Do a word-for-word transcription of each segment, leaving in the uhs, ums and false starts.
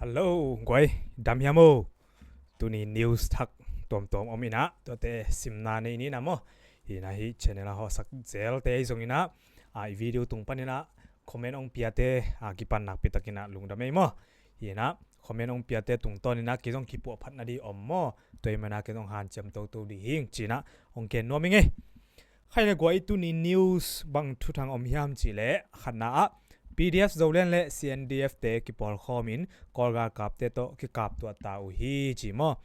Hello, guai, dam hiam o? Tuni news thak tuamtuam om inah, tuate simna nei ni na maw? Hinah hih channel a hawhsak zelte ahi zong inah, a, i video tung pan inah comment ong piate, a, kipan nakpi tak inah lungdam ei maw? Hinah comment ong piate tungtawn inah kei zong kipuahphat na di om maw? Tua i mana kei zong hanciam toto di hing ci inah ong ken nuam ing ei. Khai le guai, tuni news bang thuthang om hiam cih leh, khatna ah P D F Zoland le C N D F te kipawlkhawm in Kawl galkapte tawh kikaptuah ta uh hi ci maw?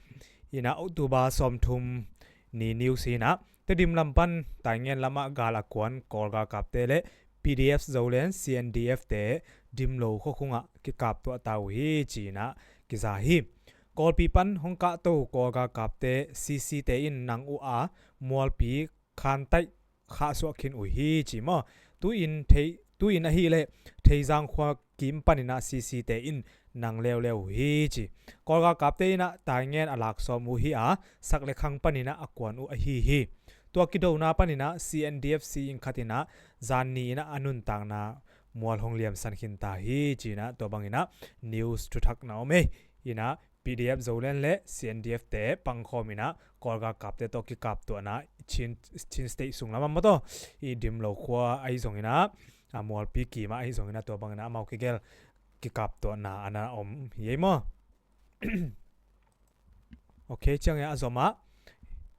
Inah October sawmthum ni news hi inah, Tedim lam pan Taingen lamah gal a kuan Kawl galkapte le P D F Zoland C N D F te Dimlo khuakhung ah kikaptuah ta uh hi ci inah kiza hi. Kawlpi pan hong kahto Kawl galkapte C C te in nang uh a, Mualpi Khantaih khahsuah khin uh hi ci maw? Tu-in thei, tu-in ahih leh Theizang khua kim pan inah C C te in nang leuleu uh hi ci. Kawl galkapte inah Taingen a laksawm uh hi a, Sak le Khang pan inah a kuan uh ahi hi. Tua kidona pan inah C N D F C in khat inah zan ni inah a nuntakna mual hong liamsan khin ta hi ci inah tua bang inah news thuthak na om ei. Inah P D F Zoland le C N D F te pangkhawm inah Kawl galkapte tawh kikaptuahna Chin, Chin State sung lamah maw taw, i Dimlo khua ahi zong inah, a, Mualpi kim ah ahi zong inah tua bang inah amau kigel kikaptuahna a na om hi ei maw? Ok, ciang a zom ah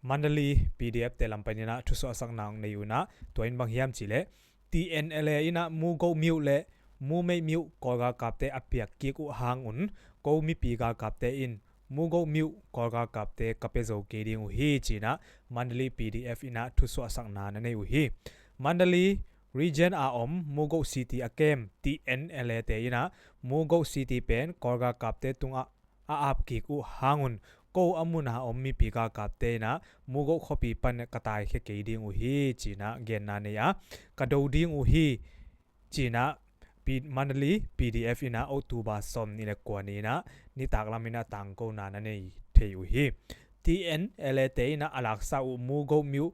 Mandalay P D F te lam pan inah thusuahsakna ong nei uh inah, tua in bang hiam cih leh T N L A inah Mugoh Myo le Mumeih Myo Kawl galkapte a piak kik uh hang un, ko mipi galkapte in Mugoh Myo Kawl galkapte ka pia zo kei ding uh hi ci inah Mandalay P D F inah thusuahsakna na nei uh hi. Mandalay Region a om Mugoh City a kem T N L A te inah Mugoh City pen Kawl galkapte tungah a ap kik uh hang un, ko a mun a om mipi galkapte inah Mugoh khuapi pan ka taikhia kei ding uh hi ci inah genna nei a, ka do ding uh hi ci inah P-, Mandalay P D F inah October sawmnih le kua ni inah nitak lam inah tangkona na nei thei uh hi. T N L A te inah a laksa uh Mugoh Myo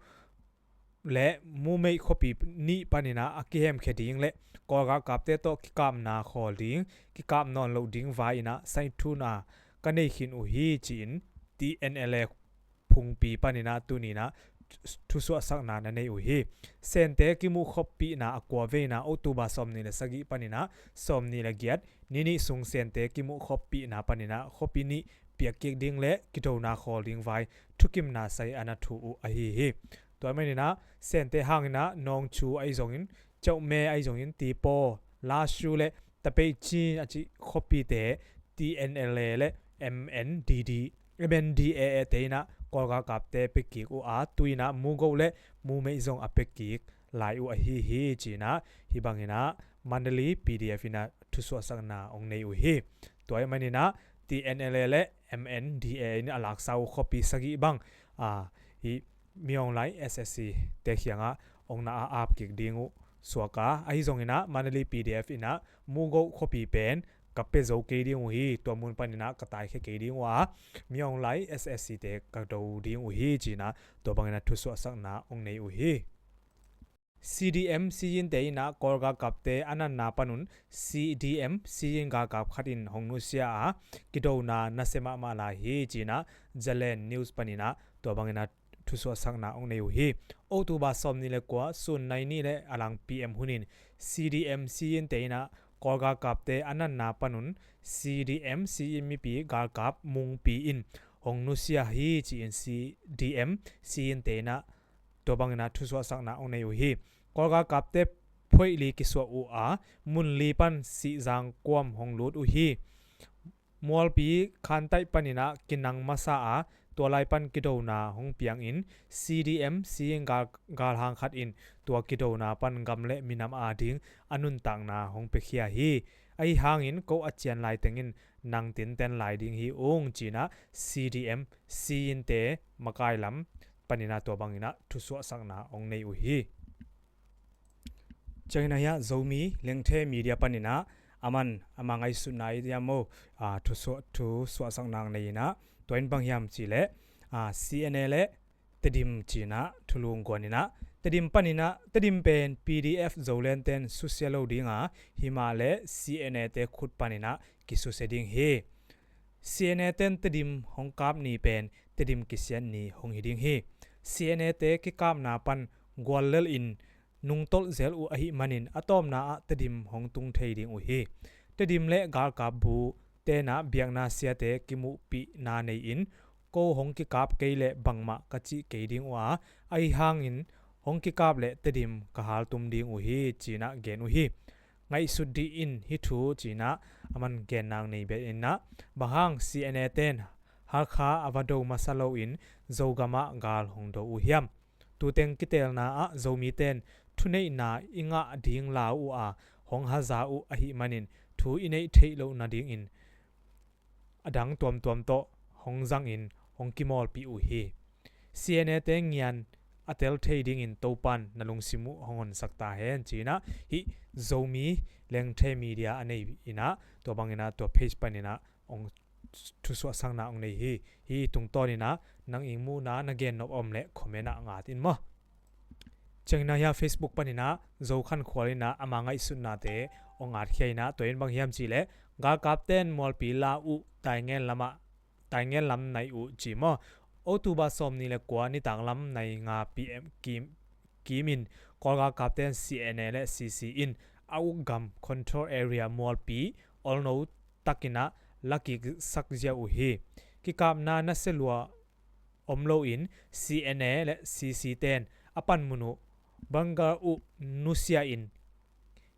le Mumeih khuapi nih pan inah a kihemkhia ding le Kawl galkapte tawh kikapna khawl ding, kikap nawn loh ding vai inah saithuna ka nei khin uh hi ci-in T N L A phungpi pan inah tuni inah thusuahsakna na nei uh hi. Sente kimuh khoppihna a kua vei inah October sawmnih le sagih pan inah sawmnih le giat ni nih sung Sente kimuh khoppihna pan inah khuapi nih piak kik ding le kidona khawl ding vai thukimna sai a na thuh uh ahi hi. Tua ahih man inah Sente hang inah Nongchu ahi zongin, Chawhme ahi zongin, Tipo, Lashu le Tapeichin a cih khuapite T N L A le M N D D, M N D A A te inah Kawl galkapte pia kik uh a, tu inah Mugoh le Mumeih zong a pia kik lai uh ahi hi ci inah, hih bang inah Mandalay P D F inah thusuahsakna ong nei uh hi. Tua ahih man inah T N L A le M N D A in a laksa uh khuapi sagih bang, a, hih Min Aung Hlaing S S C te kiangah ong na a ap kik ding uh suak a, ahi zong inah Mandalay P D F inah Mugoh khuapi pen ka pia zo kei ding uh hi, tua mun pan inah ka taikhia kei ding uh a, Min Aung Hlaing S S C te ka do ding uh hi ci inah tua bang inah thusuahsakna ong nei uh hi. C D M Siyin te inah Kawl galkapte a natna panun C D M Siyin galkap khat in hong nusia a, kidona nasia mahmah lai hi ci inah Zalen News pan inah tua bang inah thusuahsakna ong nei uh hi. October sawmnih le kua sun nai nih le a lang P M hun in C D M Siyin te inah Kawl galkapte a natna panun C D M Siyin mipi galkap Mungpi in hong nusia hi ci-in C D M Siyin te inah tua bang inah thusuahsakna ong nei uh hi. Kawl galkapte phoih li kisuah uh a, mun li pan sihzang kuam hong lut uh hi. Mualpi Khantaih pan inah kinang masa a, tua lai pan kidona hong piangin C D M Siyin gal, galhang khat in tua kidona pan gam le minam ading a nuntakna hong piakhia hi. Ahi hangin ko a cian lai tengin nang tinten lai ding hi ung ci inah C D M Siyin te makai lam pan inah tua bang inah thusuahsakna ong nei uh hi. Ciang inah hiah Zomi Lengthe Media pan inah a man ama ngaihsutna i diam maw, a, thusuah, thusuahsakna ong nei inah tua in bang hiam cih leh, a, C N A le Tedim ci inah thulu ong guan inah, Tedim pan inah, Tedim pen P D F Zoland ten susia lo ding a, himahleh C N A te khut pan inah kisusia ding hi. CNA ten Tedim hong kap ni pen Tedim kisiat ni hong hi ding hi. CNA te kikapna pan guallel in nungtolh zel uh ahih manin a tawpna ah Tedim hong tung thei ding uh hi. Tedim le galkap bu tenah biakna siate kimuhpihna nei-in ko hong kikap kei leh bangmah ka cih kei ding uh a, ahi hangin hong kikap leh Tedim ka haltum ding uh hi, cinah gen uh hi. Ngaihsut dih in hih thu cinah a man gen nang nei beh innah bang hang CNA ten Hakha a va do masa loin Zogamah gal hong do uh hiam? Tuteng kitelna ah Zomi ten thuneihna i ngah ding lau uh a hong haza uh ahih manin thu i neih theih loh nadingin a dang tuamtuam tawh hong zangin hong kimawlpih uh hi. CNA te ngian a tel thei dingin Topan na lungsim uh hong honsak ta hen cinah hih Zomi Lengthe Media a nei innah tua banginah tua page paninah hong thusuahsakna hong nei hi. Hih tungtawninah nang ih muhna na gennop om le comment ah ngat in maw? Cianginah hiah Facebook paninah Zo Khan Khual innah ama ngaihsutnate hong atkhia innah tua in bang hiam cihleh galkapten mualpi la uh Taingen lamah Taingen lam nai uh ci maw? October sawm ni le kua nitak lam nai nga PM kim kimin Kawlgal kapten CNA le CC in a uk gam control area mualpi olno takinah lakik sakzia uh hi. Kikapna naselua om loin CNA le CC ten a panmun uh bunker uh nusia in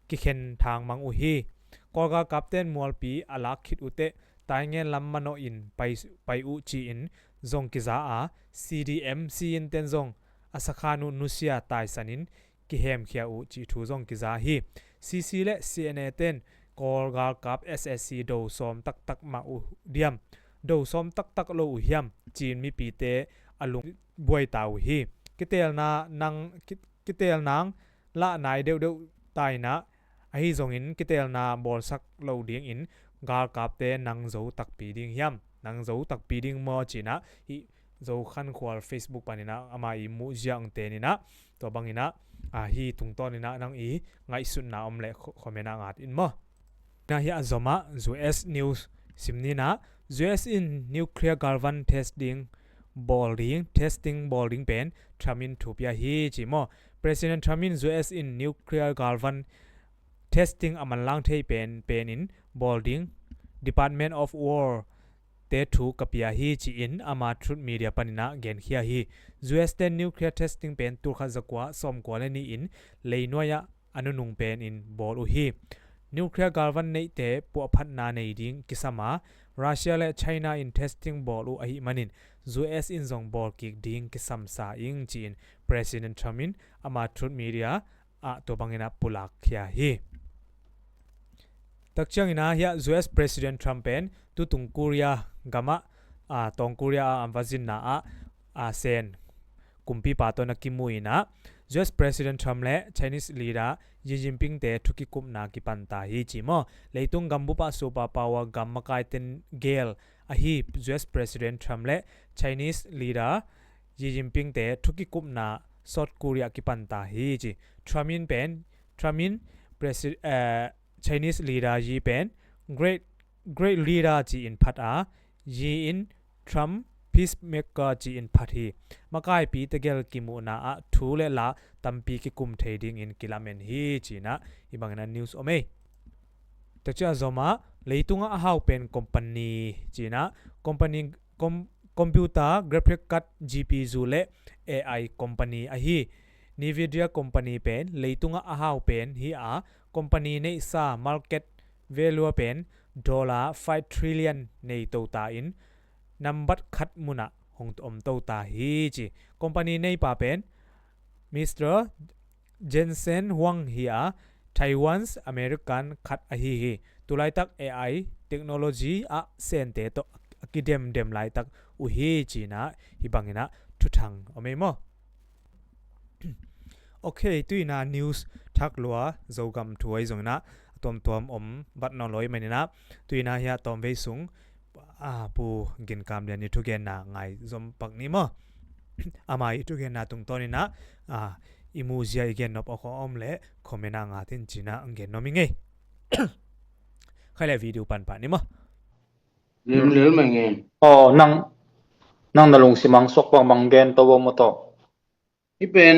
kikhen thangmang uh hi. Kawlgal kapten mualpi a lak khit uh teh Taingen lam manawh in pai, pai uh ci-in zong kiza a, CDM Siyin ten zong a sakhan uh nusia taisanin kihemkhia uh cih thu zong kiza hi. CC le CNA ten Kawlgal kap SAC do sawm taktak mah uh diam? Do sawm taktak lo uh hiam? Ci-in mipite a lung buaita uh hi. Kitelna nang, ki, kitelnang lah nai deuhdeuh tainah ahi zongin kitelna bawlsak lo dingin galkapte nang zo takpi ding hiam? Nang zo takpi ding maw cinah hih Zo Khan Khual Facebook paninah ama ih muhzia hong teninah tua banginah a, hih tungtawninah nang ih ngaihsutna om le kho-, comment ah ngat in maw? Na hiah zomah US news sim ninah US in nuclear galvan testing bawl ding, testing bawl ding pen Trump in thupia hi ci maw? President Trump in US in nuclear galvan testing a manlang thei pen, pen in bawl ding Department of War te thu ka pia hi ci-in ama Truth Media paninah genkhia hi. US ten nuclear testing pen tulkhat zakua sawmkua le ni-in leinuai-ah a nunung pen in bawl uh hi. Nuclear galvan neihte puahphatna nei ding kisam a, Russia le China in testing bawl uh ahih manin US in zong bawl kik ding kisamsa ing ci-in President Trump in ama Truth Media ah tua banginah pulakkhia hi. Takcianginah hiah US President Trump pen tutung Korea gamah, a, tawng Korea ah an va zinna ah, a, Sen kumpipa tawh na kimu inah US President Trump le Chinese leader Xi Jinping te thukikupna kipanta hi ci maw? Leitung gambup ah superpower gam makaiten gel ahi US President Trump le Chinese leader Xi Jinping te thukikupna South Korea kipanta hi ci. Trump in pen, Trump in Presi-, eh, Chinese leader Xi pen great, great leader ci-in phat a, Xi in Trump peacemaker ci-in phat hi. Makaipi tegel kimuhna ah thu le la tampi kikum thei dingin kilamen hi cinah hih banginah news om ei. Takciah zomah leitungah a hau pen company cinah company com-, computer graphic card GPU le AI company ahi. Nvidia company pen leitungah a hau pen hi a, company neihsa market value pen dollar five trillion nei tota in nambat khat munah hong om tota hi ci. Company neipa pen Mister Jensen Huang hi a, Taiwan's American khat ahi hi. Tulaitak AI technology ah Sente tawh a kidemdem laitak uh hi cinah hih banginah thuthang om ei maw? Ok, tuinah news thak lua Zogam thu ahi zonginah a tuamtuam om bat nawn lo ahih maninah tuinah hiah tawmvei sung, a, Pu Ginkam Lian ih thugenna ngai zom pak ni maw? Ama ih thugenna tungtawninah, a, i muhzia i gennop a khawng om le comment ah ngat in cinah gen nuam ing ei. Khai le video panpah ni maw? Lemlel mai nge. Aw, nang, nang na lungsim hong suak bang bang gen to bang maw tawh. Hih pen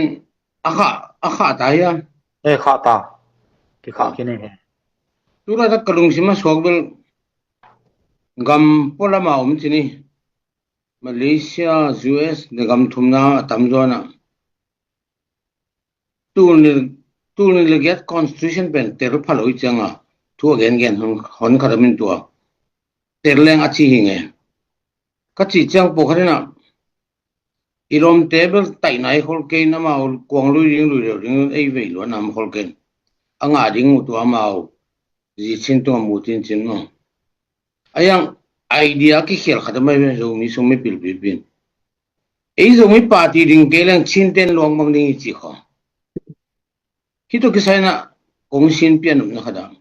a khah, a khah ta hia? Eh, khah ta. Kikhah khin hi. Tulaitak ka lungsim a suak bel gam pualam a om ci ni. Malaysia, U S, na gam thumna a tamzaw in ah. Tul nih, tul nih le giat constitution pen tel pha lo hi cianga thu a gengen hon, hon khat om in tua tel leng a ci hi nge. Ka cih ciang pawlkhat in ah i lawmte bel taihna i khol kei in amau kuang lui ding lui reu ding ei vei lua nam khol kei in a ngah ding uh tua amau zi Chin tungah mu tin cin maw. A yang idea kikhial khat a mai ve Zomi sung mipil pipin. Ei Zomi party ding kei leng Chin ten luang bang ding i ci kho. Hih tawh kisai in ah kong sin pian upna khat ah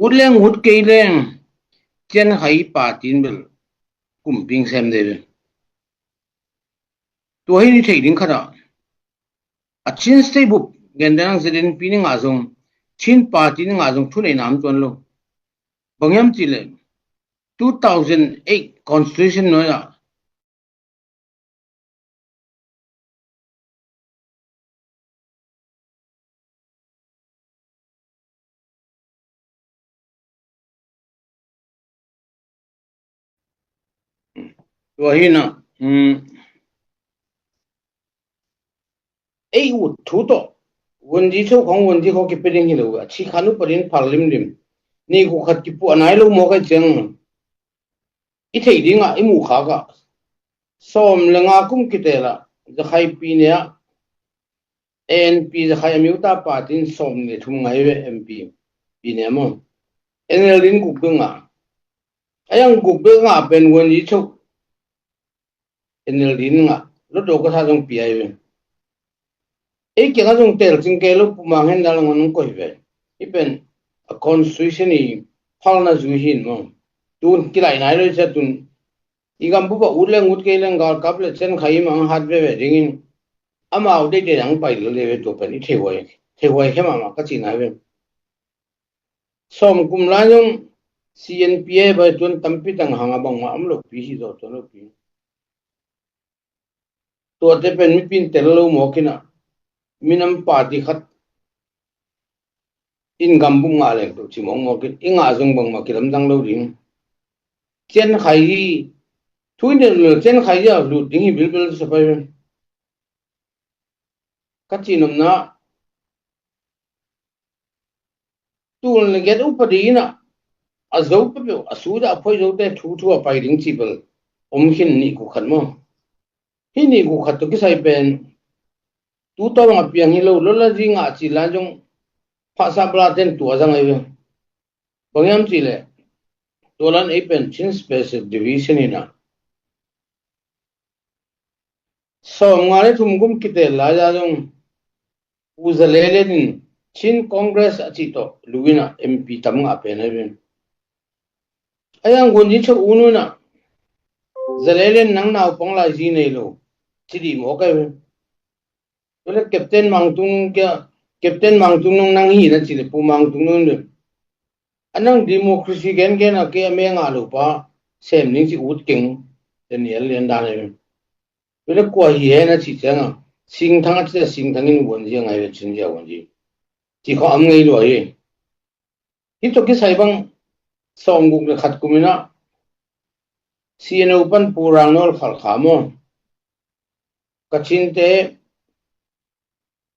ut leng ut kei leng Chin khai party in bel kumping sem de ve. Tua hi ni thei ding khat ah a Chin State bup gen dan ang Z N P ni ngah zong Chin party ni ngah zong thuneihna om tuan lo. Bang hiam cih leh two thousand eight constitution nuai ah tua hi in ah, um, ei ut thu tawh Wunzi Cho khong Wunzi khong kipia ding hi lo a, ci khan upa din phal limlim. Ni ku khat kipuah nai lo maw kai ciang i theih dingah i muh khak ah sawm le nga kum kitel ah Zakhai pine ah A N P Zakhai a miuta party in sawm le thum ngai ve M P pine maw. N L D in guk bek ngah. A yang guk bek ngah pen Wunzi Cho N L D in ngah. Lotdaw ka sa zong pia hi ve. Ei kiangah zong tel cing kei lo Pu Mang Hen Dal ngon hong koih ve. Hih pen a constitution i phalna zui hi in maw. Tun kilaih nai lo i cia tun i gam bup ah ut leng ut kei leng galkap le Chin khai i mang hat veve dingin amau deihdeih ang pai lel ve tua pen i theihuai, theihuai khe mahmah ka cihna hi ve. Sawm kum lai zong C N P A bai tuan tampi tang hang a bangmah om lopi hi zaw tuan lopi. Tuate pen mipi in tel lo mawk in ah minam party khat in gam bup ngah leng tawh ci mawkmawk in i ngah zong bangmah kilamdang lo ding. Chin khai hi thu in del Chin khai hi a lut ding hi bilbil sa pai. Ka cihnopna tul ni giat upadi in ah a zo peuhpeuh a sut ah a phoih zote thu thu a pai ding cih bel om khin nih ku khat maw. Hih nih ku khat tawh kisai pen tu tawng a piang hi lo, lawla zi ngah cih lai zong phahsah bala ten tua zang ahi ve. Bang hiam cih leh tua lan ei pen Chin Special Division in ah sawm nga le thum kum kitel lai a zong Pu Za Le Lian in Chin Congress a cih tawh lu in ah M P tam ngah pen ahi ve. A yang Wunzi Cho u nu in ah Za Le Lian nang naupang lai zi nei lo ci dih mawk ahi ve. Tua leh Captain Mang Tung kia, Captain Mang Tung Nung nang hi na ci leh Pu Mang Tung Nung in a nang democracy gengen a kei a meng a lo pa sem ning ci ut keng. Daniel lian dan ahi ve. Tua leh kua hi hen a cih ciangah Singthang a cih leh Singthang in Wunzi a ngai ve, Chin zia Wunzi ci khawng om ngei lua hi. Hih tawh kisai bang sawmguk le khat kum in ah C N O pan Pu Rang Nawl Khal Kha maw, Kachinte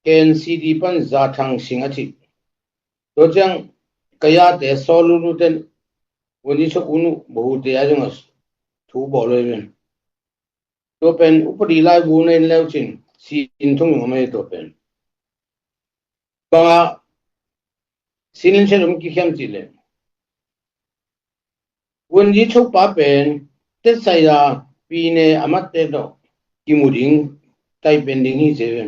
K N C D pan Za Thang Sing a cih. Tua ciang Kayate Saw Lu Lu ten Wunzi Cho u nu Bahute a zong a thu bawl lo hi ven. Tua pen upadi laibu na in leu cin sin thum in om ahi tua pen. Bangah sin in set om kikhiam cih leh Wunzi Cho pa pen tetsai a pine a matte tawh kimu ding tai pen ding hi ci ve.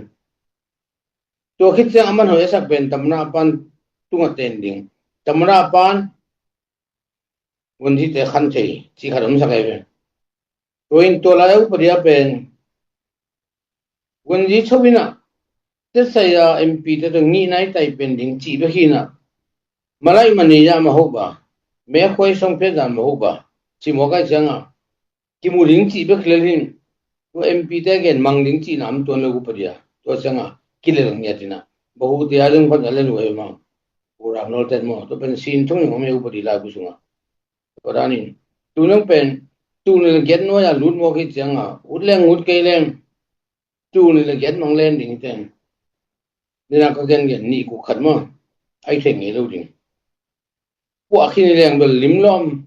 Tua khit ciang a man hoih a sak pen tamna pan tungah ten ding. Tamna pan Wunzi te khan thei cih khat om sak ahi ve. Tua in tua lai a upadi a pen Wunzi Cho in ah tetsai a M P te tawh ngihna i tai pen ding cih bek hi in ah malaih mani a ma hoh ba Mekhuai song pia zan mahuba. Ci mawk ai ciangah kimu ding cih bek lel hin, tua M P te gen mang ding cihna am tuan lo uh padia. Tua ciangah kilel ngiat inah bahu tia ding pan a lel uh ei mang. Uram nol ten maw, tua pen sin thung in hong me uh padi lai bu sungah. Tua danin tunung pen tuni le giat nuai a lut mawk hi ciangah ut leng ut kei leng tuni le giat mang len ding hi ten. Nina ka gen gen nih kuk khat maw, ai thei ngei lo ding. Puah khin i leng bel lim lawm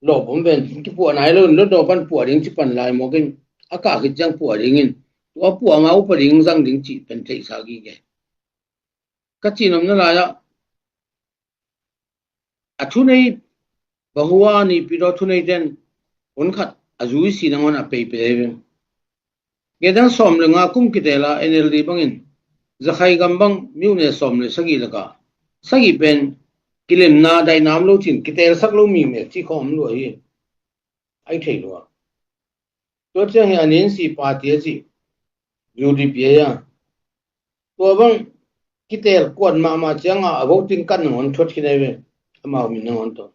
lawp om ven kipuah nai lo in lotdaw pan puah ding ci pan lai mawkin a kah khit ciang puah dingin tua puah nga upa ding zang ding cih pen theihsa gige. Ka cih nopna lai-ah a thunei, bahua nihpi daw thunei ten hun khat a zui si nangawn a peipei ei ve. Ngedan sawm le nga kum kitela N L D bangin zakhai gam bang miune sawm le sagih laka sagih pen kilemna dainam lo cin kitelsak lo mi mek ci khawm lua hi. Ai thei lua. Tua ciang hi a nin si party a ci U D P a, tua bang kitel kuat mahmah cianga a voting kan nangawn thuat khin ai ve. Amau min nangawn tawh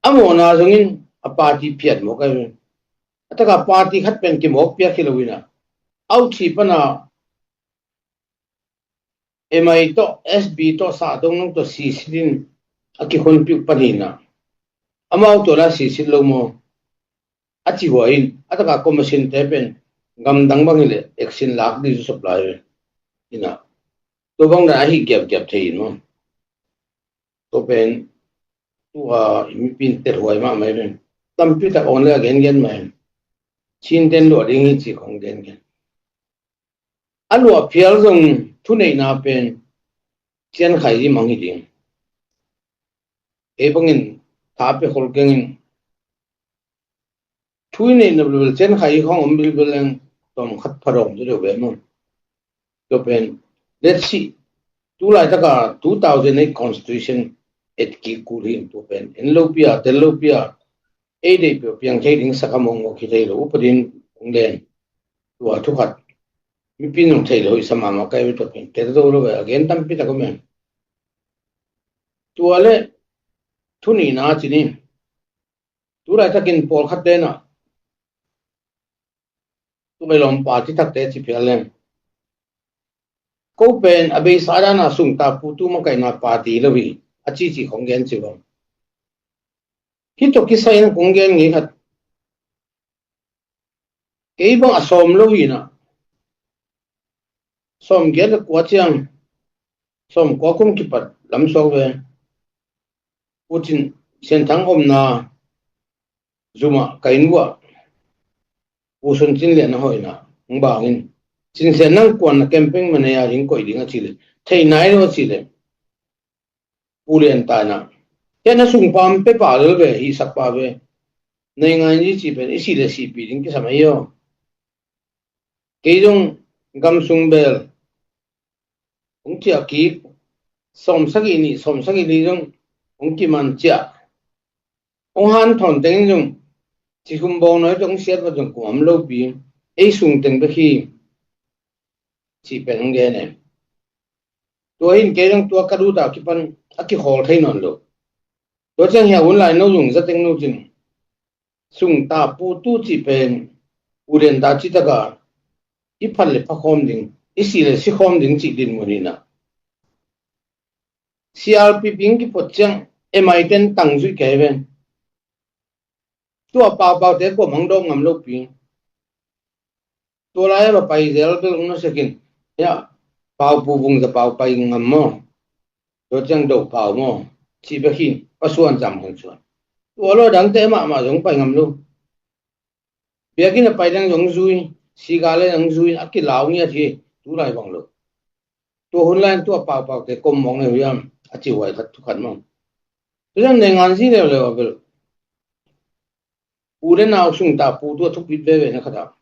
a mawhna zongin a party phiat mawk ai ve. A taka party khat pen kimawk piak hi lo ina authi pana M I tawh S B tawh sah dongnung tawh sisit in a kikhonpiuk panina amau tawh la sisit lo maw? A ci huai in a taka commission te pen gamdang bang hileh action lak ding zu supply ve. Ina tua bang na ahi giapgiap thei in maw? Tua pen tua i mipin tel huai mahmah in tampi tak on le a gengen mah in chinten luah ding hi ci khong gengen. A luah phial zong thuneihna pen ciankhai hi mang hi ding. Ei bangin tha pe khol kengin thui neihna bilbil ciankhai hi khong om bilbil leng tom khat phadawm deuh deuh ve maw? Tua pen let's see. Tu laitaka two thousand eight constitution et kik kul hi tua pen en lopi a tel lopi a ei deih peuh piang thei ding sakam hong ngawk hi thei lo upa din hong len. Tua thukhat mipi nong thei lo i sama ma kai ve tua pen tel zo lo ve a gen tampi tak om em. Tua le thunihna ci ni. Tu laitakin pawlkhat tenah tua i lawm party takte ci phial leng ko pen a beisa dana sungta putu makaihna party lo hi a cici khong gen ci bang. Hih tawh kisai in kong gen ngei khat kei bang a sawm lo hinah sawm giat le kua ciang sawm kua kum kipat lamsuak ve. Putin sianthang omna zumah ka inn uah pusun cin lian a hoihna hong bangin cinsian nang kuan na camping manei a hing koih ding a cileh thei nai lo a cileh. Pu lian taina hian a sungpam pe pah lel ve hihsak pah ve. Nei ngai ni ci pen i sih le sihpi ding kisam ahi aw. Kei zong gam sung bel hong ciah kik sawm sagih nih sawm sagih li zong hong kiman ciah hong han thawn tengin zong cikhum bawng nawi tawh hong siat vat zong kum om lopi ei sung teng bek hi. Cih pen hong gen e. Tua hin kei zong tua ka duta kipan a kikhawl thei nawn lo. Tua ciang hia hun lai no zung zatek no cin sungta putu cih pen ulian ta citaka i phat le pha khawm ding i si le si khawm ding cih dinmun hinah. C R P P in kipot ciang M I ten tang zuih kei ven. Tua paupaute kuam hang dawk ngam lopi. Tua lai a va pai zel bel hong na sekin hia paupu vung za pau pai ngam maw? Tua ciang do pau maw? Cih bek hi pasuan cam hon suan. Tua lo dangte mahmah zong pai ngam lo. Biakinn a pai dang zong zui siga le zong zui a kilau ngiat hi. Tu lai bang lo. Tua hun lai tua paupaute kom mawng ne huiam a ci huai khat thu khat mawng. Tu zang ne ngan zi leuleu a bel. U le nau sungta pu tua thupit veve na khata.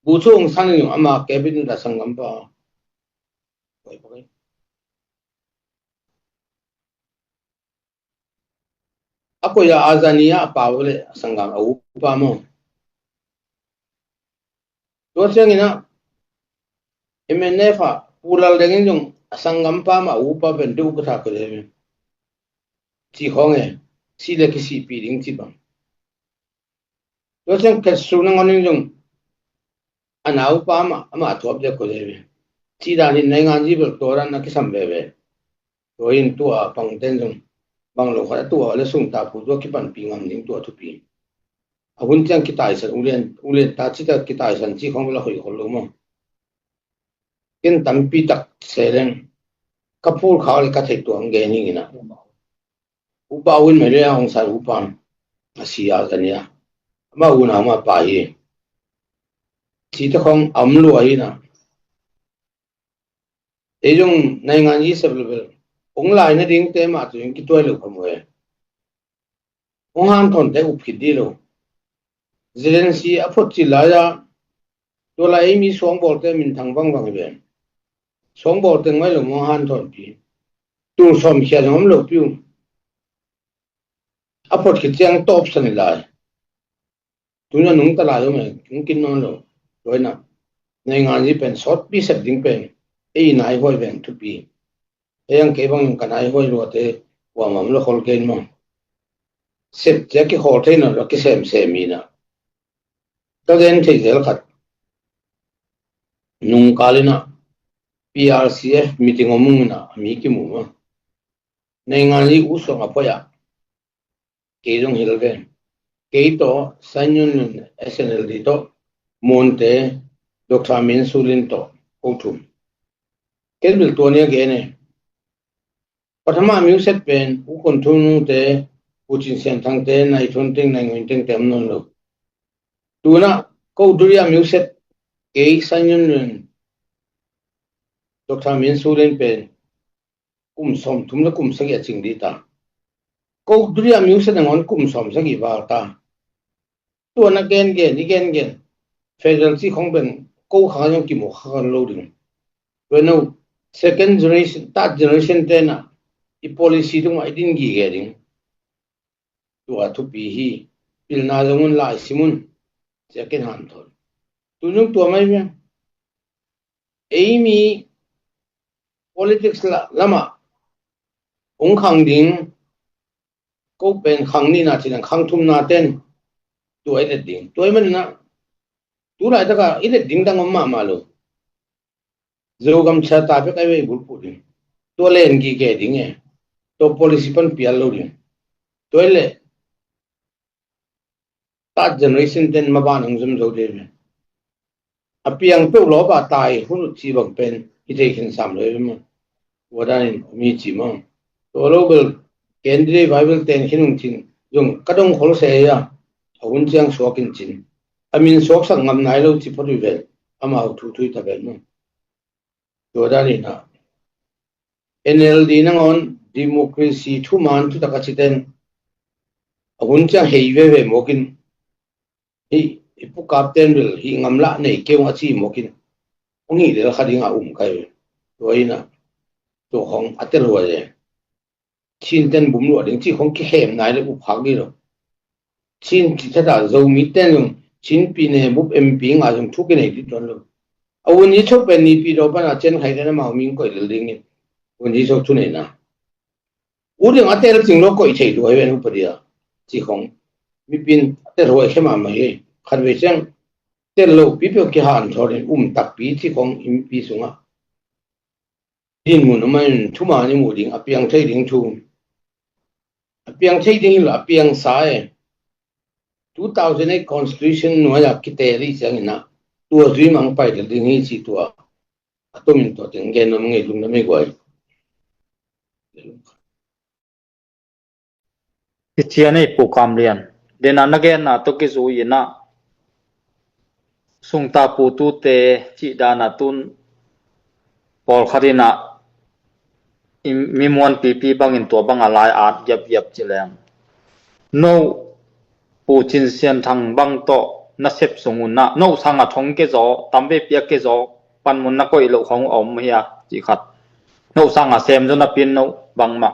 Bu chung sang ni ama kebit na da sanggam pa. A koya azania a pau le sanggam a upa mo. Tua ciangin a M N F a pulal dengin zong a sanggampa mah a upa pen deuh ka tha ko de ve. Ci khawng e, si le kisihpih ding ci bang. Tua ciang ketsuk nangawn in zong a naupa mah amah thuap dek ko de ve. Ci dan in naingan zi bel tua dan a kisam veve. Tua in tua pangten zong bang lo khat a tua le sung tapu tua kipanpih ngam ding tua thupi. A hun ciang kitaisan ulian, ulian ta cita kitaisan ci khawng bel a hoih khol lo maw. Ken tampi tak seleng ka phul khak le ka theih tuang gen hi ina. Upa un mele a hong san upa a si a zania ama unau ma pa hi. Cita khawng a om lua hi ina. Ei zong naingan i sep lo bel hong lai nadingte mah tu in kituai lo kha mu e. Hong hanthawnte up khit dih lo. Zelensky a phot cil lai-a tua lai ei mi suangbawlte minthang vangvang hi ve. Suangbawlte ngai lo hong hanthawnpi. Tul sawmkhia zong om lo piu. A phot khit ciang tawpsan hi lai. Tuna nungta lai om e, hong kin nawn lo. Tua ina naingan i pen sawtpi sep ding pen ei naihuai veng thupi. Ei ang kei bangin ka naihuai luate kuamah om lo khol kei maw. Sep cia kikhawl thei nawn lo kisemsem ina. Ka gen thei zel khat. Nungkal ina P R C F meeting om ung ina a mi kimu maw. Naingan i u suang a phoih ah kei zong hil ve. Kei tawh Sanyun Lun S N L D tawh Monte Doctor Min Sulin tawh ko thum. Ken bil tua nia gen e. Pathama music pen u kon thum nungte u cin sian thangte nai thun ting nai nguin ting tem non lo. Tuna ko duria music kei Sanyun Lun Doctor Min Sulin pen kum sawmthum le kum sagih a cing dih ta. Ko duria music nangawn kum sawmsagih val ta. Tua na gengen i gengen federal ci khong pen ko khang zong kimu kha lo ding. Tua no second generation, third generation tena i policy tungah i din gige ding. Tua thupi hi. Pilna zong un lai sim un. Cia ken han thon. Tunung tua mai mia ei mi politics lamah hong khang ding. Ko pen khang nihna cin khang thumna ten tua i let ding. Tua i manina tu laitaka i let ding dang om mahmah lo. Zogam chata pek ai vei bulpuk ding. Tua len gige ding e. Tua policy pan pial lo ding. Tua i le third generation ten maban hong zum zo de ve. A piang peuh lawpa tai hun uh ci bang pen hi thei khin sam lo e maw. Tua danin om hi ci maw. Tua lo bel candidate Bible ten khin hong cin zong ka dong khol se a a hun ciang suak in cin a min suaksak ngam nai lo ci phot uh vel amau thu thui ta vel maw. Tua danin a N L D nangawn democracy thuman thutak a citen a hun ciang hei veve mawkin hi i pukap ten bil hi ngamlah nei keu a ci mawkin hong hi lel kha ding a um kai ve. Tua ina tua khong a tel huai e. Chin ten bum luah ding ci khong kihem nai le up khak dih lo. Chin ci thata Zomi ten zong Chin pi ne bup M P nga zong thu kinei dih tuan lo. A un yi chok pen nipi daw pana cen khai ten amau ming koih lel dingin un yi chok thu neina. U ding a tel cing lo koih thei duai ven upadia ci khong mipin a tel huai khe mahmah hi. Khat vei ciang tel lo pi peuh kihan thawrin um takpi ci khong i mipi sungah dinmun a man thuman i muh ding a piang thei ding thu a piang thei ding hi lo a piang sa e. Two thousand eight constitution nuai a kite li ciangin a tua zui mang pai ding hi ci tua a tumin tua teng gen nuam ngei lungdam ei guai. I cian ei Pu Kam Lian dena na genna tawh kizui inah sungta putute cih dana tun pawlkhat inah i mi muanpipi bangin tua banga lai at giapgiap ci leng no Pu Cin Sian Thang bang tawh na sep sung unah no sanga thong kezaw tamvei piak kezaw panmun na koih loh khong a om hi a cih khat. No sanga sem zaw napi in no bangmah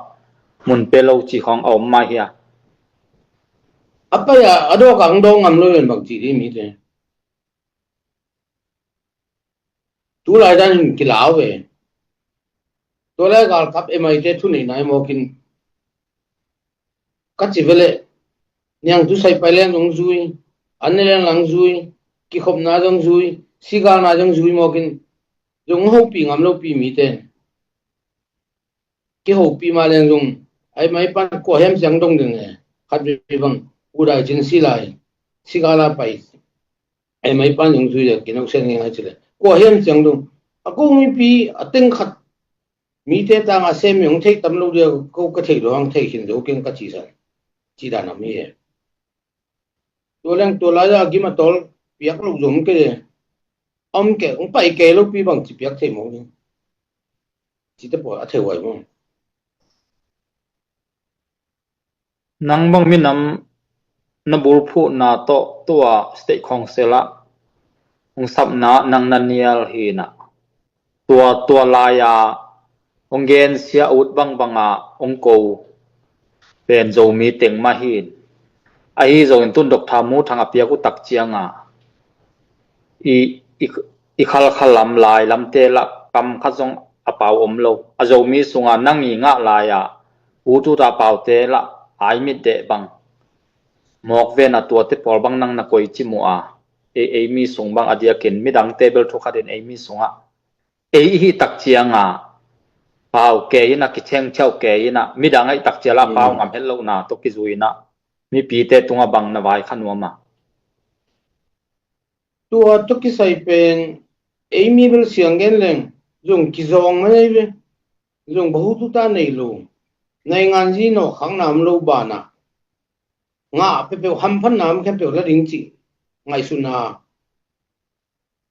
mun pe lo cih khong a om mah hi a. A pai a a dawk ang dawk ngam lo in bang cih dih mite. Tulai dan in kilau ve. Tua lai galkap M I te thuneihna i mawkin ka ci veleh, niangtu saipai leng zong zui, an ne leng lang zui, kikhopna zong zui, sigalna zong zui mawkin zong hopih ngam lopi mite. Kihopih ma leng zong ai maipan kua hiam ciang dong ding e. Khat vei bang udai cin si lai, sigala pai, ai maipan zong zui le kinoksen ngai ngai ci le kua hiam ciang dong. A ko mipi a teng khat mite tanga sem mi hong thei tam lo dia ko ka thei lo hang thei khin zo keng ka ci san. Ci dan a mi e. Tua leng tua lai a gim a tol piak lo zom ke om ke hong pai ke lo pi bang ci piak thei mong. Ci te pawl a thei huai mong. Nang bang minam na bulphuhna tawh tua state council ah hong sapna nang na nial hinah tua tua lai-a hong gensia ut bangbanga hong ko pen Zomi teng mah hin. Ahi zongin tun Doctor Mu Thang a piak uh tak cianga i, i, i khalkhalam lai lamte lah kam khat zong a pau om lo. A Zomi sunga nang i ngah lai-a ut uta paute lah ai mit deh bang mawk ven a tuate pawl bang nang na koi cim uh a, ei, ei mi sung bang a diakin midangte bel thu khatin ei mi sungah ei i hih tak cianga pau kei inah kitheng thiau kei inah midang aih tak ciala pau ngam het lohna tawh kizui inah mipite tungah bang na vai kha nuam a? Tua tawh kisai pen ei mi bel siang gen leng zong kizawng mai ve. Zong bahututa nei lo nainganzi nawhkhakna om lo banah ngah peuhpeuh hamphatna om khempeuh la ding cih ngaihsutna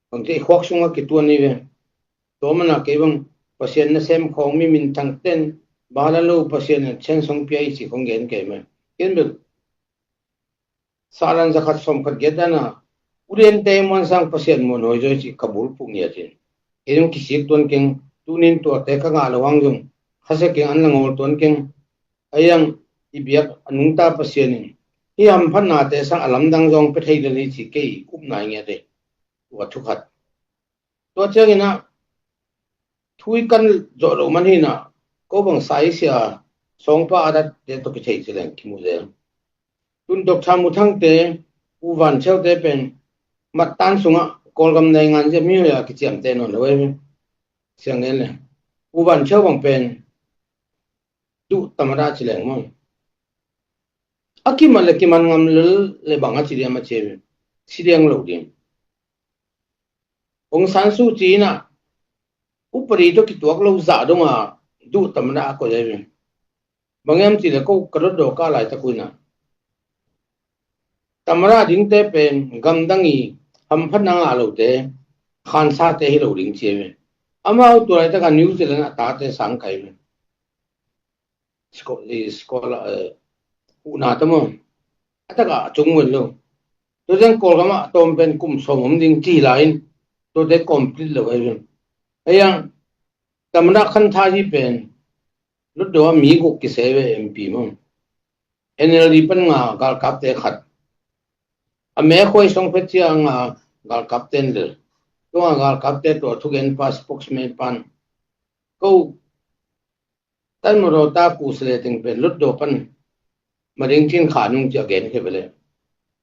bangte i khuak sungah kituan hi ve. Tua mana kei bang Pasian nasem khawng mi minthang ten bala lo Pasian in chance hong pia i ci khong gen kei mai. Ken bel salan zakhat sawmkhat giat dana uliante muansang Pasian muanhawi zawi cih ka bulpuk ngiat hi. Kei zong kisik tuan keng, tunin tuate ka ngah lo hang zong khasia keng an la ngawl tuan keng. Aiang i biak a nungta Pasian in hi hamphatnate sang a lamdang zong pia thei lel hi ci kei upna i ngiat hi. Tua thukhat. Tua cianginah thu i kan zawh loh man hinah ko bang saisia sawngpa a datte tawh kithei ci leng kimuh zel. Tun Doctor Mu Thangte, U Van Thiaute pen mattan sungah Kawlgam naingan zia mihoia kiciamte nawn lo ei. Siang ngen le U Van Thiau bang pen duh tamada ci leng maw? A kimat le kiman ngam lel le bang a ci diam a ci si diang lo ding. Aung San Suu Kyi inah upadi tawh kituak lo zah donga duh tamada a koih ai ve. Bang hiam cih le ko ka dotdaw kah laitak uh inah tamada dingte pen gamdang i hamphatna ngah lote khansate hi lo ding ci ai ve. Amau tua laitaka New Zealand a tate sang kai ve. Scholar, eh, uhna ta maw? A taka a cung vel lo. Tua ciang Kawlgam ah tawm pen kum sawm om ding ci lai in tuate complete lo ai ven. Aiang tamada khan tha hi pen lutdaw a mi guk kisei ve M P maw? N L D pan nga galkapte khat a mekhuai song phet cianga galkapte an lel. Tua galkapte tua thugen pa spokesman pan ko Tatmadaw ta kuhsele teng pen lutdaw pan mading cin kha nung ci a gen khe vele.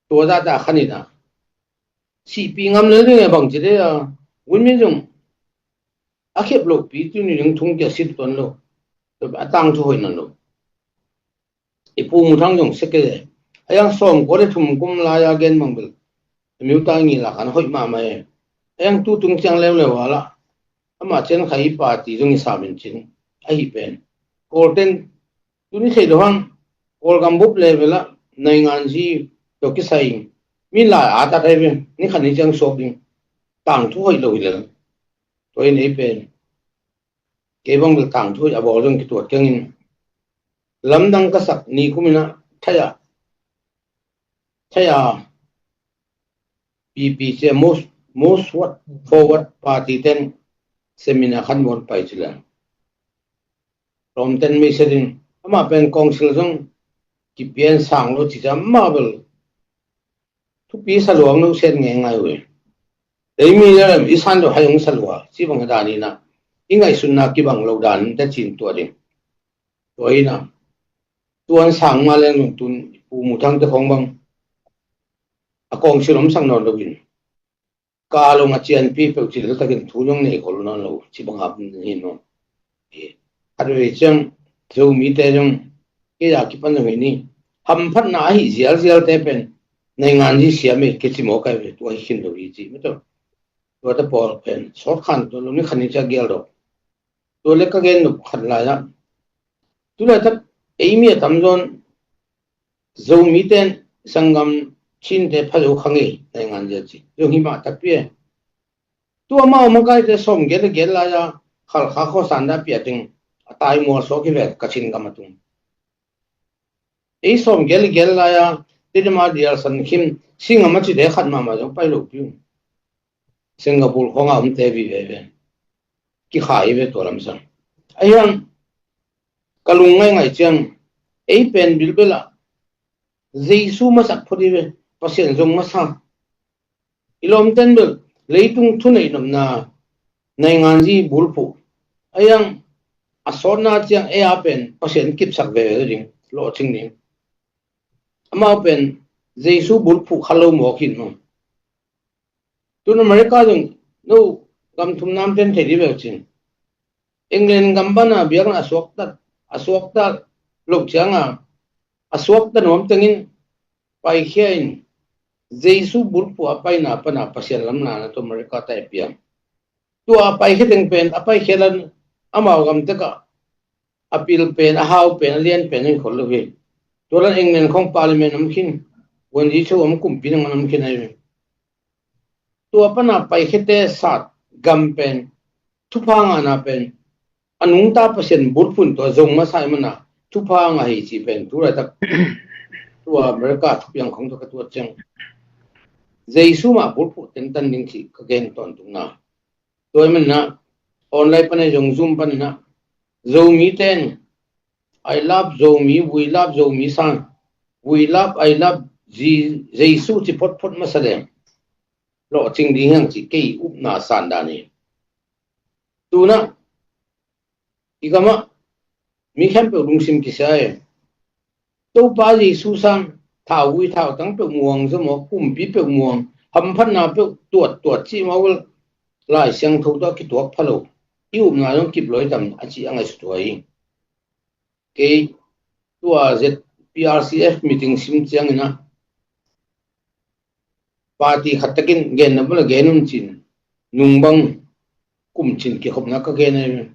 Tua zahta khanin a sihpih ngam lel ding e bang ci de a vun min zong a khep lopi tuni ding thung kia sit tuan lo. A tangthu hoih nan lo. I Pu Mu Thang zong seke a yang sawm kua le thum kum lai a gen bang bel a miuta ngila khan hoih mahmah e. A yang tu tung ciang leuleu a lah ama cian khai i party zong i samin cin ahi pen Kawlten tuni thei lo hang Kawlgam bup level ah nainganzi tawh kisai mi lai a tat ai ve. Ni khan ni ciang suak ding tangthu hoih lo hi lel. Tua in ei pen kei bang bel tangthu hoih a bawl zong kituat kengin lamdang ka sak ni kuminah thaya thaya P P C most, most what forward party ten seminar khan muan pai ci le. Lawmten mei sedin amah pen council zong kipian sang lo ci cia amah bel thupi saluang lo set ngei ngai uh e. Ei mi le i san lo hai hong salua ci bang a daninah i ngaihsutna kibang lo dan te cin tuah ding. Tua hi na, tuan sang ma leng lungtun Pu Mu Thang te khong bang a kong silom sang nawn lo in, ka long a cianpi peuh cil takin thu zong nei khol nawn lo ci bang hap hi no. Khat vei ciang Zomite zong kei a kipan zong hi ni, hamphatna ahi zialzial te pen naingan hi siam e, kei ci maw kai ve, tua hi khin lo hi ci mah tawh. Tua te pawl pen sawt khan tua lo ni khan ni cia gial dok. Tua le ka gen nop khat lai ah, tu laitak ei mi a tamzawn Zomite in sanggam Chin te pha zo kha ngei naingan zia ci zong hi mah takpi e. Tua amau makaite sawm gel le gel lai a Khalkha khuasan dah pia ding a tai mual sawk hi ve Kachin gam a tung. Ei sawm gel le gel lai a Tidima Dial San Khim Singam a ci te khat mahmah zong pai lo piu. Singapore khong a omte vive ve kikha hi ve tua lamsang. Ahiang ka lung ngaingai ciang ei pen bilbel ah Jesu masak phot hi ve, Pasian zong masa. I lawmten bel leitung thuneih nopna naingan zi bulphuh. Ahiang a sawtna ciang ei a pen Pasian kipsak veve ding, lawhcing ding. Amau pen Jesu bulphuh kha lo mawk hin maw? Tun America zong no gam thum namten thei dih bel cin. England gam pana biakna a suaktat a suaktat loh cianga a suakta nuam tengin paikhia in Jesu bulphuh a paina pana Pasian lamlana tawh America ta e piang. Tua a paikhia teng pen a paikhia lan amau gam tekah a pil pen, a hau pen, a lian pen in khol lo hi. Tua lan England khong parliament om khin, Wan Jesu om kumpi nang om khin ahi. Tua pana paikhete sat gam pen thupha ngahna pen a nungta Pasian bulphuh tua zong masa i mana thupha ngah hi ci pen tu laitak tua America thupiang khong tua ka tuat ciang Jesu mah bulphuh tentan ding ci ka gen tawntung na. Tua i mana online pana zong Zoom pana Zomite in I love Zomi, we love Zomi sang, we love, I love Jesu ci photphot masa leng lawhcing ding hiang ci kei upna san dan hi. Tuna i gamah mi khempeuh lungsim kisia e. Topa Jesu sang thauvui thautang peuh muang zom aw, kumpi peuh muang, hamphatna peuh tuat tuat ci mawk vel. Lai Siangtho tawh kituak pha lo, i upna zong kip loi tam a ci a ngaihsut huai hi. Kei tua Z P R C F meeting sim ciangin ah party khat takin genna bula gen un cin nungbang kum cin kikhopna ka gen ahi.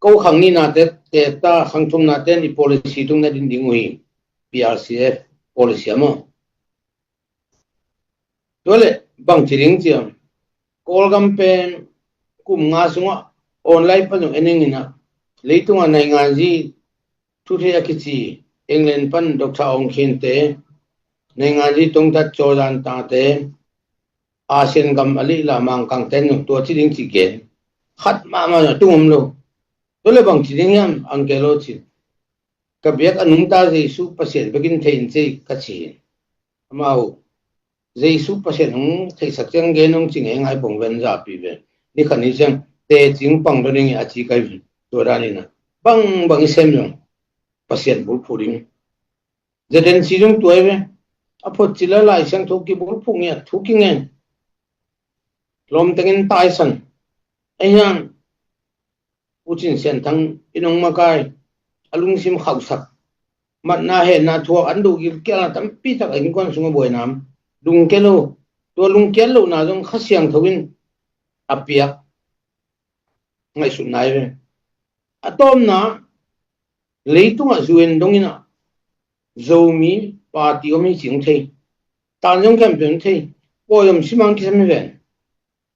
Ko khang nihna te, te ta khang thumna ten i policy tungna din ding uh hi. P R C F policy a maw? Tua le bang ci ding ciang Kawlgam pen kum nga sungah online pan zong en ing inah leitungah nainganzi thuthei a kici England pan Doctor Aung Khin te, nainganzi tungtat Jordan tate, Asian gam a lihla Mangkang ten zong tua ci ding ci gen khat mahmah zong a tung om lo. Tua le bang ci ding hiam Angkelo ci, ka biak a nungta Jesu Pasian bekin thei in cei ka ci hi. Amau Jesu Pasian hong theihsak ciang gen hong ci ngeingai pong ven zapi ve. Ni khat ni ciang tecing pang dawning a ci kai ve. Tua danin a bang bang i sem zong Pasian bulphuh ding. Zedensi zong tuai ve. A phot cila Lai Siangtho kibulphuh ngiat thu kingen. Lawmtengin taisan. Ahiang Pu Cin Sian Thang in hong makai a lungsim khauhsak, matna henna thuak an duh gilkialna tampi tak a innkuan sungah buainam lungkia lo. Tua lungkial lohna zong Kha Siangtho in a piak ngaihsutna hi ve. A tawpna leitungah zuin dongin ah Zomi party om hi ci hong thei. Tan zong khempeuh hong thei. Pawi om simang kisam hi ven.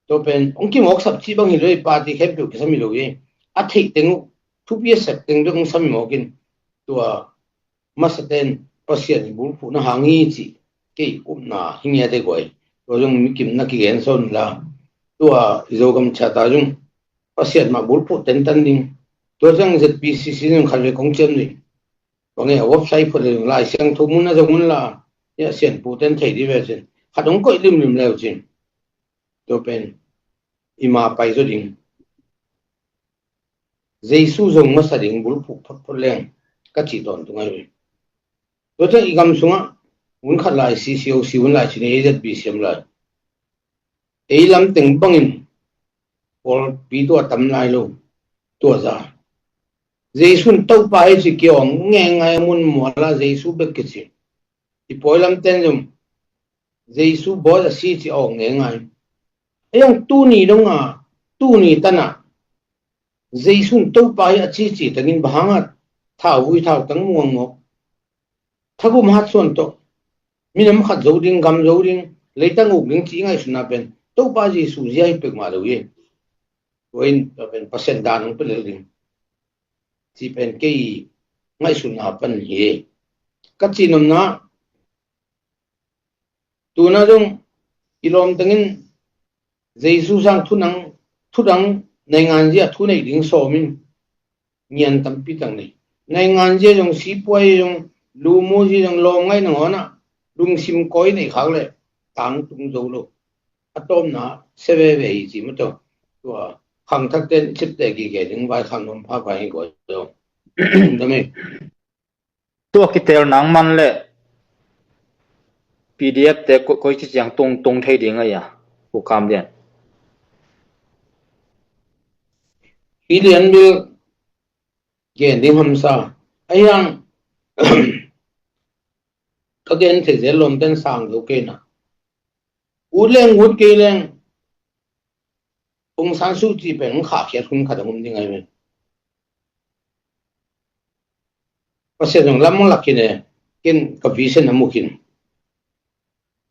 Tua pen hong kimawksap cih bang hi lo hi, party khempeuh kisam hi lo hi. A theih teng uh thupi a sep teng bek hong sam hi mawkin tua masaten Pasian i bulphuhna hang hi cih kei upna hi ngiat e guai. Tua zong mi kimna kigen sawn la tua i Zogam ciata zong Pasian mah bulphuh tentan ding. Tua zong Z P C C zong khat vei kong ciam ding. Bang e a website phot le zong Lai Siangtho mun a zong un la, ia sianpu ten thei di ve cin khat hong koih limlim leu cin. Tua pen i ma pai zaw ding. Jesu zong masa ding bulphuh photphot leng ka cih tawntung ahi ve. Tua ciang i gam sungah hun khat lai C C O C hun lai cih ni A Z B siam lai. Ei lamteng bangin pawlpi tua tam lai lo, tua za. Jesu in Topa hi ci kiawng ngengai a mun muala Jesu bek kici. I pawi lamten zong Jesu bawi a si ci awng ngengai. A yang tuni donga, tuni tana Jesu in Topa hi a cici tangin bang hanga thauvui thautang muangmawk, thagum hat suan tawh minam khat zo ding, gam zo ding, leitang uk ding ci i ngaihsutna pen Topa Jesu zia hi pek mah lo hi. Tua in tua pen Pasian dan hong pelel ding ci pen kei ngaihsutna pan hi. Ka cinomna tuna zong i lawm tengin Jesu sang thunang, thudang naingan zia thu nei ding sawmin ngian tampi tak nei. Naingan zia zong sipuai zong lumu zia zong lawm ngai nangawnah lungsim kawi nei khak le tangtung zo lo. A tawmna se veve hi ci mataw. Tua khangthakten cipte gige ding vai khang nuam pha vai hi guai zo. Dami. Tua kitel nang man le P D F te ko-, koi ci ciang tung, tung thei ding a ia, Pu Kam Lian. Hi Lian bil gen ding hamsa. A hiang ka gen thei zel lawm ten sang zo kei na. Ut leng ut kei leng Aung San Suu Kyi pen hong khahkhiat hun khat a hum ding ahi ve. Pasian zong lam hong lak khin e, ken ka vision a mu khin.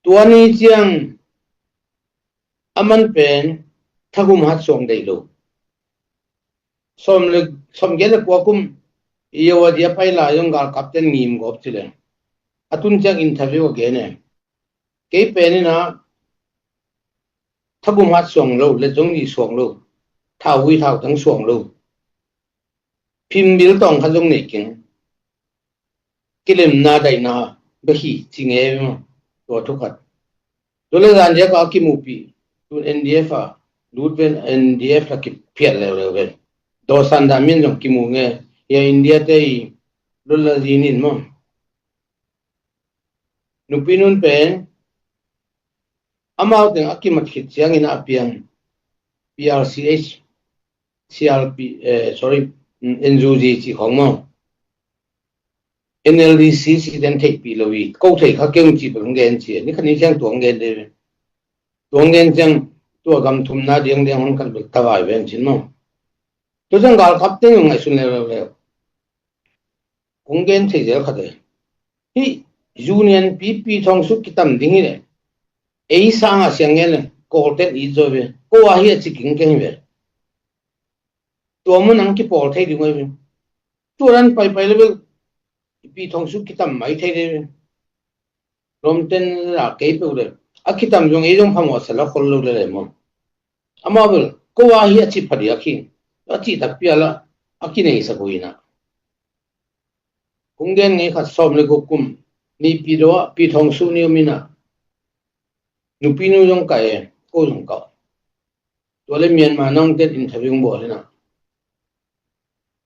Tua ni ciang a man pen thagum hat suang deih lo. Sawm le, sawm giat le kua kum i yo a dia pai lai zong galkapten ngim gawp ci le. A tun ciang interview a gen e. Kei pen ina thagum hat suang lo, le zong ni suang lo, thauvui thautang suang lo. Phimbil tawng khat zong nei keng. Kilemna daihna bek hi ci nge maw? Tua thu khat. Tua le zan dia ka kimupi tun N D F a lut ven N D F la kiphiat leuleu ven. Dawsan damin zong kimu nge hia India te i lula zinin maw? Nupi nun pen amau teng a kimat khit ciangin a piang P R C H, C R P, eh, sorry, mm, N U G ci khong maw? N L D C ci den theihpih lo hi, ko thei kha keng ci bang gen ci, ni khan ni ciang tuang gen de. Tuang gen ciang tua gam thumna diang diang hong kan bel tavai ven cin maw? Tua ciang galkap teng ngaihsun leuleu. Kong gen thei zel khat e. Hih union pipi thong suk kitam ding hi le. Ei sanga siang ngen le. Kawlten it zaw ve. Ko a hi a ci kingkeng hi ve. Tua mun ang kipawl thei ding hi ve. Tua dan paipai le bel. Pi thong suk kitam mai thei ding hi ve. Lawmten la kei peuh le. A kitam zong ei zong phamawh sa la khol lo le le maw. Amau bel. Ko a hi a ci phadiak hi. A ci takpi a la. A kinei sa ko hi na. Kong gen ngei khat sawm le guk kum ni pi do ah pi thong su ni um ina. Nupi nu zong ka e, ko zong ka. Tua le Myanmar nang tet interview bawl ina.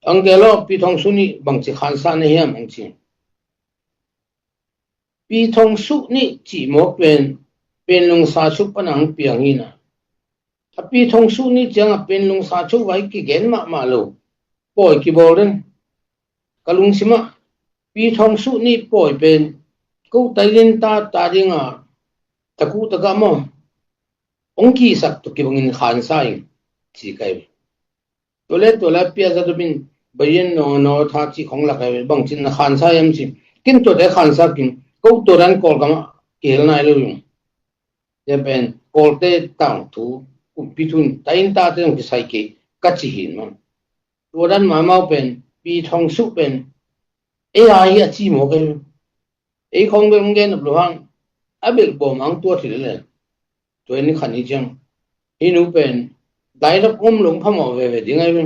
Ang ke lo pi thong su ni bangci khansa na hiam ang ci. Pi thong su ni ci mawk pen, pen lungsa suk pan ang piang ina. A pi thong su ni ciang a pen lungsa suk vai kigen mahmah lo. Pawi kibawl den. Ka lungsim ah pi thong su ni pawi pen ko tailin ta ta ding a taku taka maw? Ong kisak tu kibangin khansa in ci kai. Tole tole pia za tu bin bayen no no tha ci khong lak ai bangcin na khansa yam ci. Kin to te khansa kin ko to dan kol kama kihel nai lo yung. Tua pen Kawlte tangthu kumpi thun tainta te zong kisai kei ka ci hi maw? Tua dan mamau pen pi thong su pen ei a hi a ci mawk ei. Ei khong bel hong gen nop lo hang a bel bawm ang tua thil le. Tua ni khan ni ciang hi nu pen dailap om lo phamawh veve ding ai ve.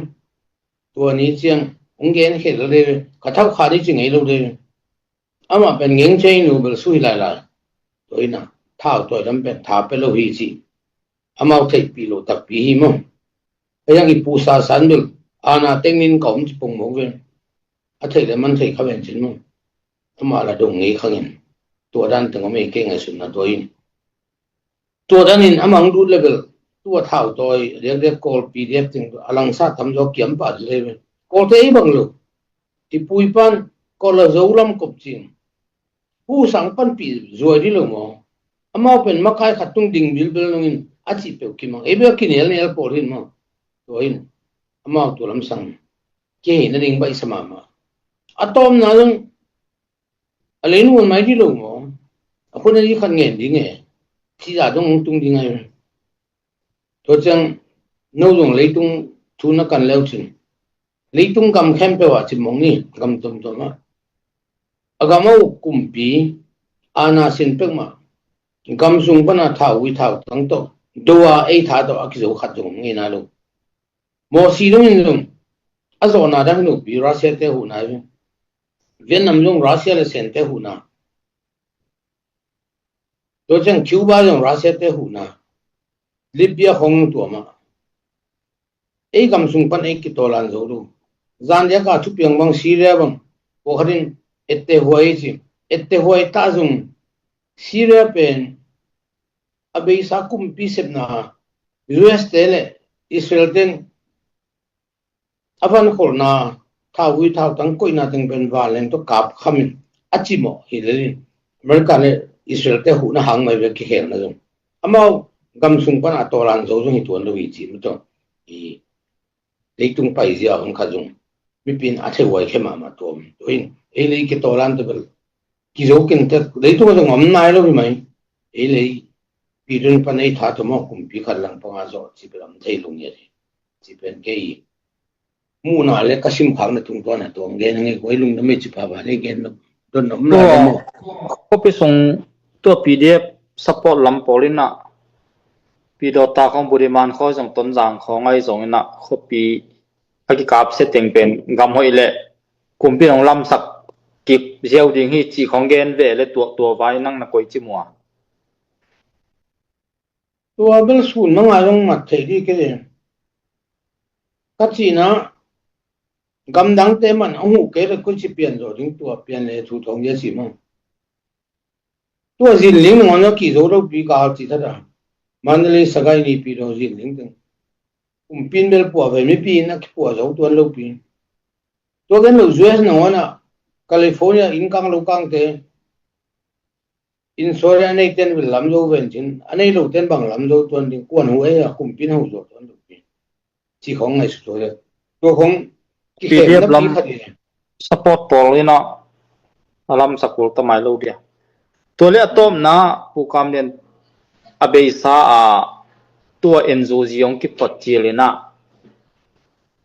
Tua ni ciang hong gen khel le ve ka thau kha ni ci ngei lo le ve. Amah pen ngeng cei nu bel sui lailai. Tua ina thau tua dam pen tha pe lo hi ci. Amau theihpih lo takpi hi maw? A yang i pu sa san bel Ana tengnin ka om ci pongmawk ven. A theih le man thei kha ven cin maw. Amah la dong ngei khangin. Tua dan teng om ei kei ngaihsutna tua in. Tua danin a mang lut level tua thau tawi a diakdiak Kawl P D F teng a langsa tam zaw kiam pah ding thei ve. Kawlte ei bang lo. I pu i pan Kawl a Zo lam kop cin. Pu sang panpih zuai dih lo maw. Amau pen makai khat tung ding bilbel nungin a cih peuh kimang. Ei bia kinial nial pawl hin maw. Tua in amau tua lam sang. Kei na ding baih sa mahmah. A tawmna zong a lei nuan mai dih lo maw. A khun a dih khat ngen ding e. Thihzah dong hong tung ding ai. Tua ciang no zong leitung thu na kan leu cin. Leitung gam khempeuh ah cimawng ni gam tuamtuam ah. A gam a uk kumpi ana sin pek mah. Gam sung pana thau ui thau tang tawh. Do a ei tha tawh a kizo khat zong ngeina lo. Mawsi dongin zong a zawhna dang nupi Russia te huhna hi. Vietnam zong Russia le Sente huhna. Tua ciang Cuba zong Russia te huhna. Libya khong tuamah. Ei gam sung pan ei kitawlan zo lo. Zan diaka thupiang bang Syria bang. Pawkhatin ette huai ci. Ette huai ta zong Syria pen a beisa kumpi sepna U S te le Israel ten a van kholhna thau ui thau tang koihna teng pen vanleng tawh kap khamin a cimawh hi lelin America le Israel te huhna hang mai ve kikhelna zong amau gam sung pan a tawlan zo zong hi tuan lo hi ci maw tawh. I leitung paizia hun khat zong mipi in a thei huai khe mahmah tuam. Tua in ei lei kitawlan tawh bel kizo keng tek leitung a zong om nai lo hi mai. Ei lei pi dun pan ei tha tawh maw kumpi khat lang panga zawh ci bel om thei lo ngiat hi. Ci pen kei muhna le ka simkhakna tungtawn a tuang gen a ngei kuai lungdam ei ci pha ba le gen don om lai lo maw. Khuapi sung tua P D F support lam pawl in ah Pi Dawta khawng Budiman khawi zong Tonzang khawng ai zong in ah khuapi a kikap sia teng pen gam hoih le kumpi hong lamsak kik ziau ding hi cih khawng gen ve le tuah tua vai nang na koi ci mua. Tua bel sun na ngai zong mat thei dih kei. Ka cihna gamdangte man a huh kei le koi ci pian zawh ding tua pian le thu thawng dia ci maw. Tua zinling nangawn a kihzo lopi ka hal ci thada. Mandalay Sagaing nipi lo zinling teng. Kumpin bel puah ve mipi in a kipuah zo tuan lopi. Tua gen lo U S nangawn ah California in kang lo kangte. Insurance a nei ten vil lam zo ven cin a nei lo ten bang lam zo tuan ding kuan hu ei a kumpin ho zo tuan lopi. Ci khong ngai su tuan. Tua khong P D F lam support pawl in ah a lam sakul ta mai lo dia. Tua le a tawpna Pu Kam Lian a beisa a tua N G O zi hong kiphot cil in ah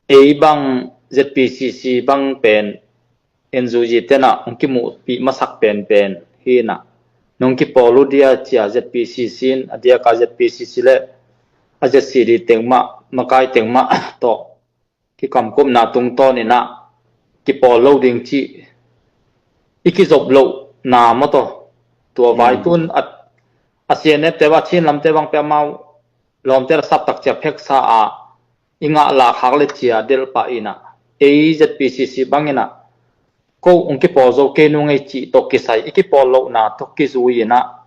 ei bang Z P C C bang pen N G O zi ten ah hong kimuhpih masak penpen hi in ah nong kipawl uh dia cia Z P C C in a diaka Z P C C le a Z C D teng mah makai teng mah tawh kikamkupna tungtawn in ah kipawl lo ding cih i kizop lohna maw tawh tua vai tun a, a C N F te va Chin lamte bang pia mau lawmte la saptak cia pheksa a i ngah lak hak le cia delh pah in ah ei Z P C C bang in ah ko hong kipawl zo kei nung ei cih tawh kisai i kipawl lohna tawh kizui in ah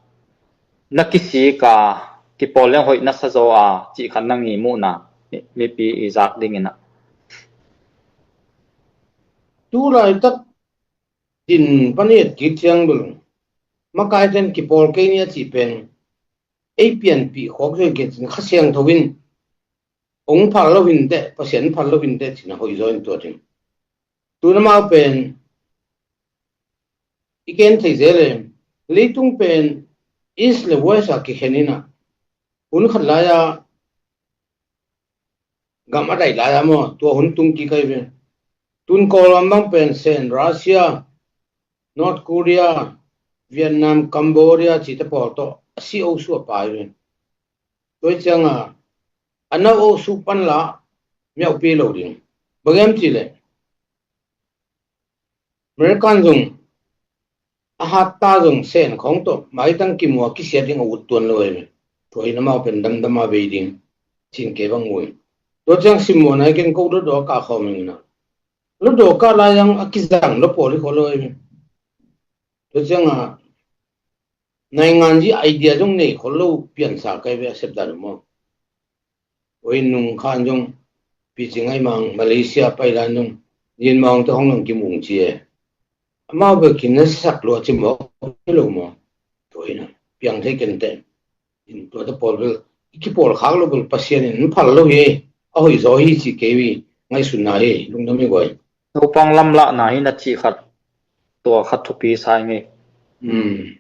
na kisik a kipawl leng hoih na sa zaw a cih khat na ngimuhna mipi i zak ding in ah. Tu laitak din pan i et kik ciang bel makai ten kipawl kei ni a cih pen ei pianpih khawk zoi kei cin Kha Siangtho in hong phal lo hinteh Pasian phal lo hinteh cin a hoih zaw in tua ding. Tun amau pen i ken thei zel e leitung pen East le West a kikhen in ah hun khat lai-a gam a daih lai-a maw tua hun tung kik ai ve. Tun Kawlgam bang pen Sen Russia, North Korea, Vietnam, Cambodia cite pawl tawh a si o suah pai ve. Tua cianga a nau o suh pan la miaupi lo ding. Bangem cih leh American zong a hatta zong Sen khawng tawh maitang kimua kisiat ding a ut tuan lo e. Tua in amau pen damdama bei ding cin kei bang ui. Tua ciang simmawhna i ken ko dawdawk a kah khawm ing na. Dawdawk a kah lai ang a kizang lo pawl hi kho lo hi. Tua ciang a naingan ji idea zong nei kho lo piansa kai ve a sepdan maw. Oi nung khan zong pici ngai mang Malaysia pai lan zong yin mang te hong nang kimung ci e. Amau bel kin na sak lua ci maw, hi lo maw. Tua hi na, piang thei ken teh. In tua te pawl bel i kipawl khak lo bel Pasian in phal lo hi. A hoih zaw hi ci kei hi, ngaihsutna hi, lungdam hi guai. Naupang lamlahna hi na cih khat, tua khat thupi sa ing ei. Hmm.